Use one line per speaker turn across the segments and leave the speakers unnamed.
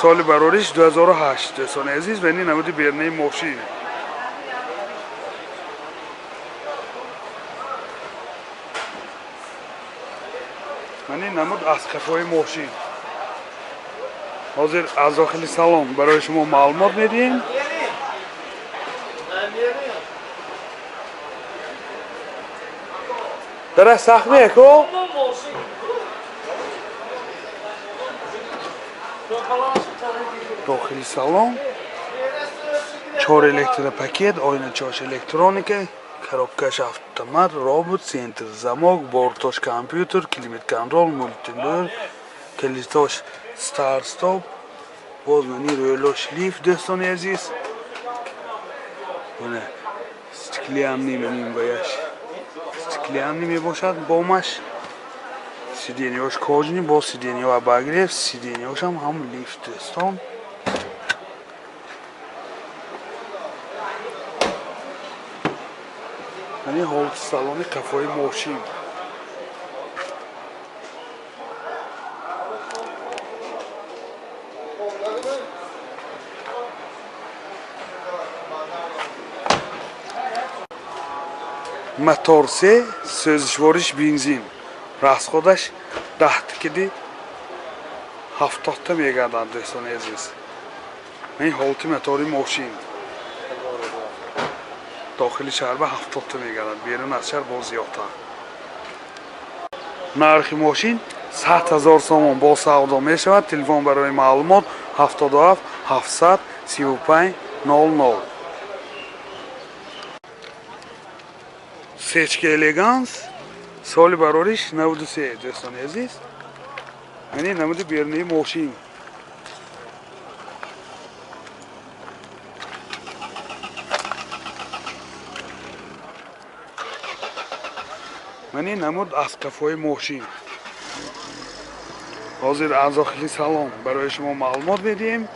Соли барориш 2008 дӯстони азиз, ва ин намуди бернаи мошин. Ман ин намуд аз қафои мошин. Ҳозир аз дохили салон барои шумо маълумот медиҳем. Дара сахме ко? Дохили салон 4 электропакет, ойначош электроника, коробкаш автомат, робот, центр замок, бортош компютер, климат контрол, мультилер, калитош старт стоп, боз мани рӯлош лифт дӯстони азиз. Мана стеклянный манин баяш. Стеклянный мебошад бомаш. Сиденьёш кожаный, боз сиденьё обогрев, сиденьёшам ҳам лифт дӯстон. Мани ҳолати салони қафои мошин. Мотор се, сӯзишвориш бензин. Расходаш 10 киди 70 мегардад дӯстони азиз. Ин ҳолати мотори мошин. Дохили шаҳр ба 70 мегардад, берун аз шаҳр боз зиёдтар. Нархи мошин 100 000 сомон бо савдо мешавад. Телефон барои маълумот 77 700 35 00. Сечка Элеганс, соли барориш 93 дӯстони азиз. Яъне намуди бернаи мошин. Мани намуд аз қафои мошин. Ҳозир аз дохили салон барои шумо маълумот медиҳем.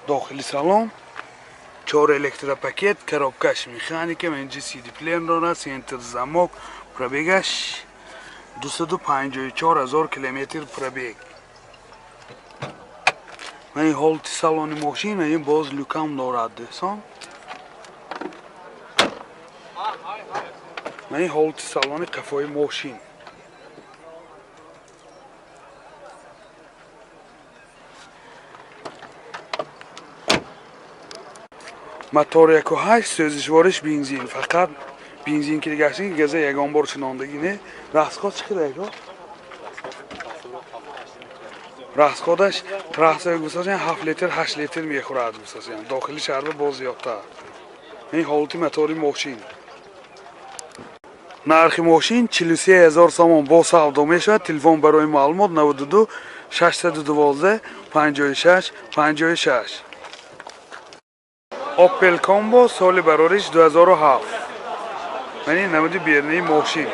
Дохили салон 4 электропакет, коробкаш механика, инҷа CD плеер дорад, центр замок, пробегаш 254 000 километр пробег. Мани ҳолати салони мошин, ин боз люкам дорад дӯстон. Мани ҳолати салони қафои мошин. Мотор 1.8, сӯзишвориш бензин. Фақат бензин ки гаштин газа ягон бор шинондагӣ не. Расход чӣ қадар яко? Расходаш трасса гусасен 7 литр 8 литр мехӯрад гусасен. Дохили шаҳр боз зиёдтар. Ин ҳолати мотори мошин. Нархи мошин 43 000 сомон бо савдо мешавад. Телефон барои маълумот 92 612 56 56. Opel Combo, соли барориш 2007. Мани намуди бернаи мошин.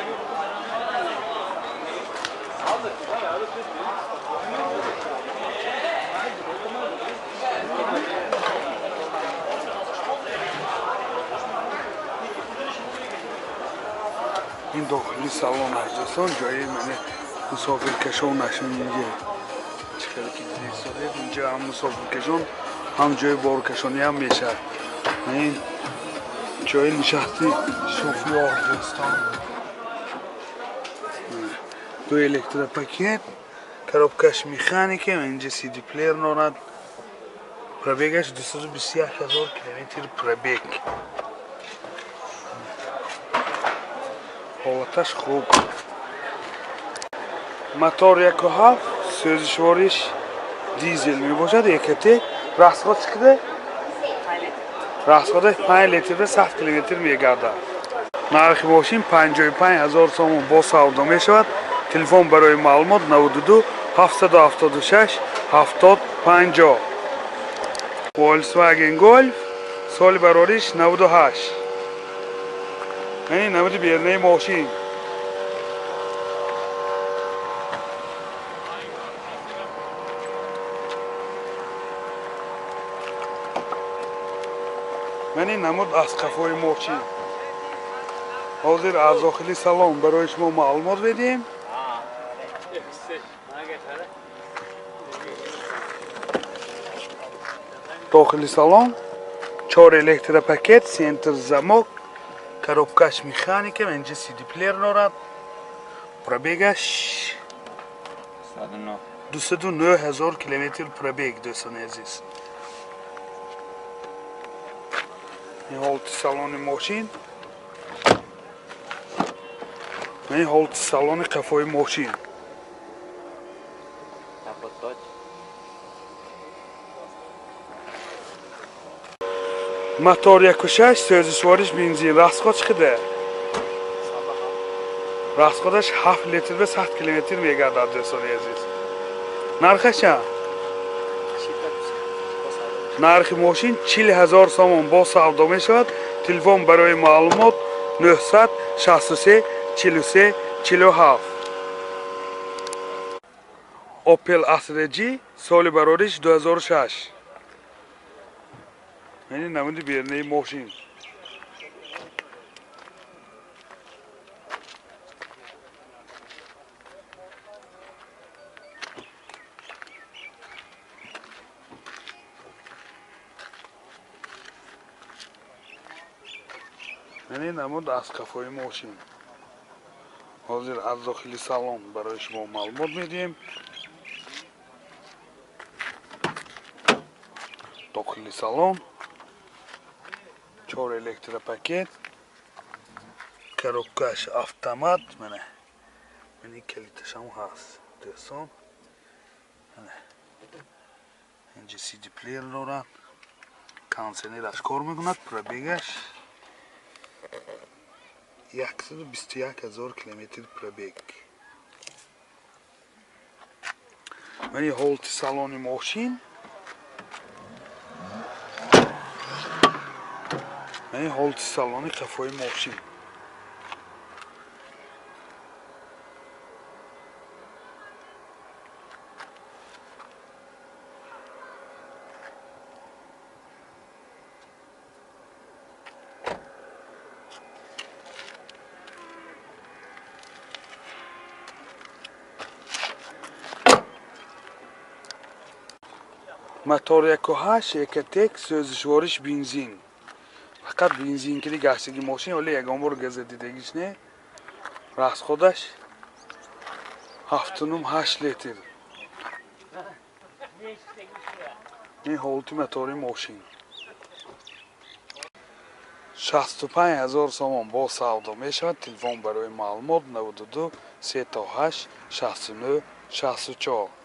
Ин дохили салон аст дӯстон, ҷои мани мусофиркашонаш инҷа. Чӣ хеле ки дидед, инҷа ҳам мусофиркашон, ҳам ҷои боркашонӣ ҳам мешавад. Ин ҷои нишасти шофёр дӯстон. Ду электропакет, коробкаш механика, инҷа CD плеер дорад. Пробегаш 221 000 километр пробег. Ҳолаташ хуб. Мотор 1.7, сӯзишвориш дизел мебошад, ЕКТ. Расход чӣ қадар? Расходаш 5 литрда 100 километр мегардад. Нархи мошин 55 000 сомон бо савдо мешавад. Телефон барои маълумот 92 776 70 50. Volkswagen Golf, соли барориш 98. Ин намуди бернаи мошин. Мани намуд аз қафои мошин. Ҳозир аз дохили салон барои шумо маълумот медиҳем. Дохили салон 4 электропакет, центр замок, коробкаш механика, инҷа CD плеер дорад. Пробегаш 209 ҳазор километр пробег, дӯстони азиз. Ин ҳолати салони мошин. Ин ҳолати салони қафои мошин. Мотор 1.6, сӯзишвориш бензин. Расход чӣ қадар? Расходаш 7 литр ба 100 километр мегардад, дӯстони азиз. Нархаш чанд? Нархи мошин 40 ҳазор сомон, боз савдо мешавад. Телефон барои маълумот 963 43 47. Opel Astra G, соли барориш 2006. Яъне намуди берунаи мошин. Яъне намуд аз қафои мошин. Ҳозир аз дохили салон барои шумо маълумот медиҳем. Дохили салон 4 электропакет, коробкаш автомат, мана мани калиташам ҳаст, дӯстон. Мана инҷа CD плеер дорад, кондиционераш кор мекунад, пробегаш 121 ҳазор километр пробег. Мани ҳолати салони мошин. Мани ҳолати салони қафои мошин. Мотор 1.8 Ecotec, сӯзишвориш бензин. Фақат бензин киди гаштаги мошин, вале ягон бор газа дидагиш не. Расходаш 7.8 литр. Ин ҳолати мотори мошин. 65 ҳазор сомон, боз савдо мешавад. Телефон барои маълумот 92 38 69 64.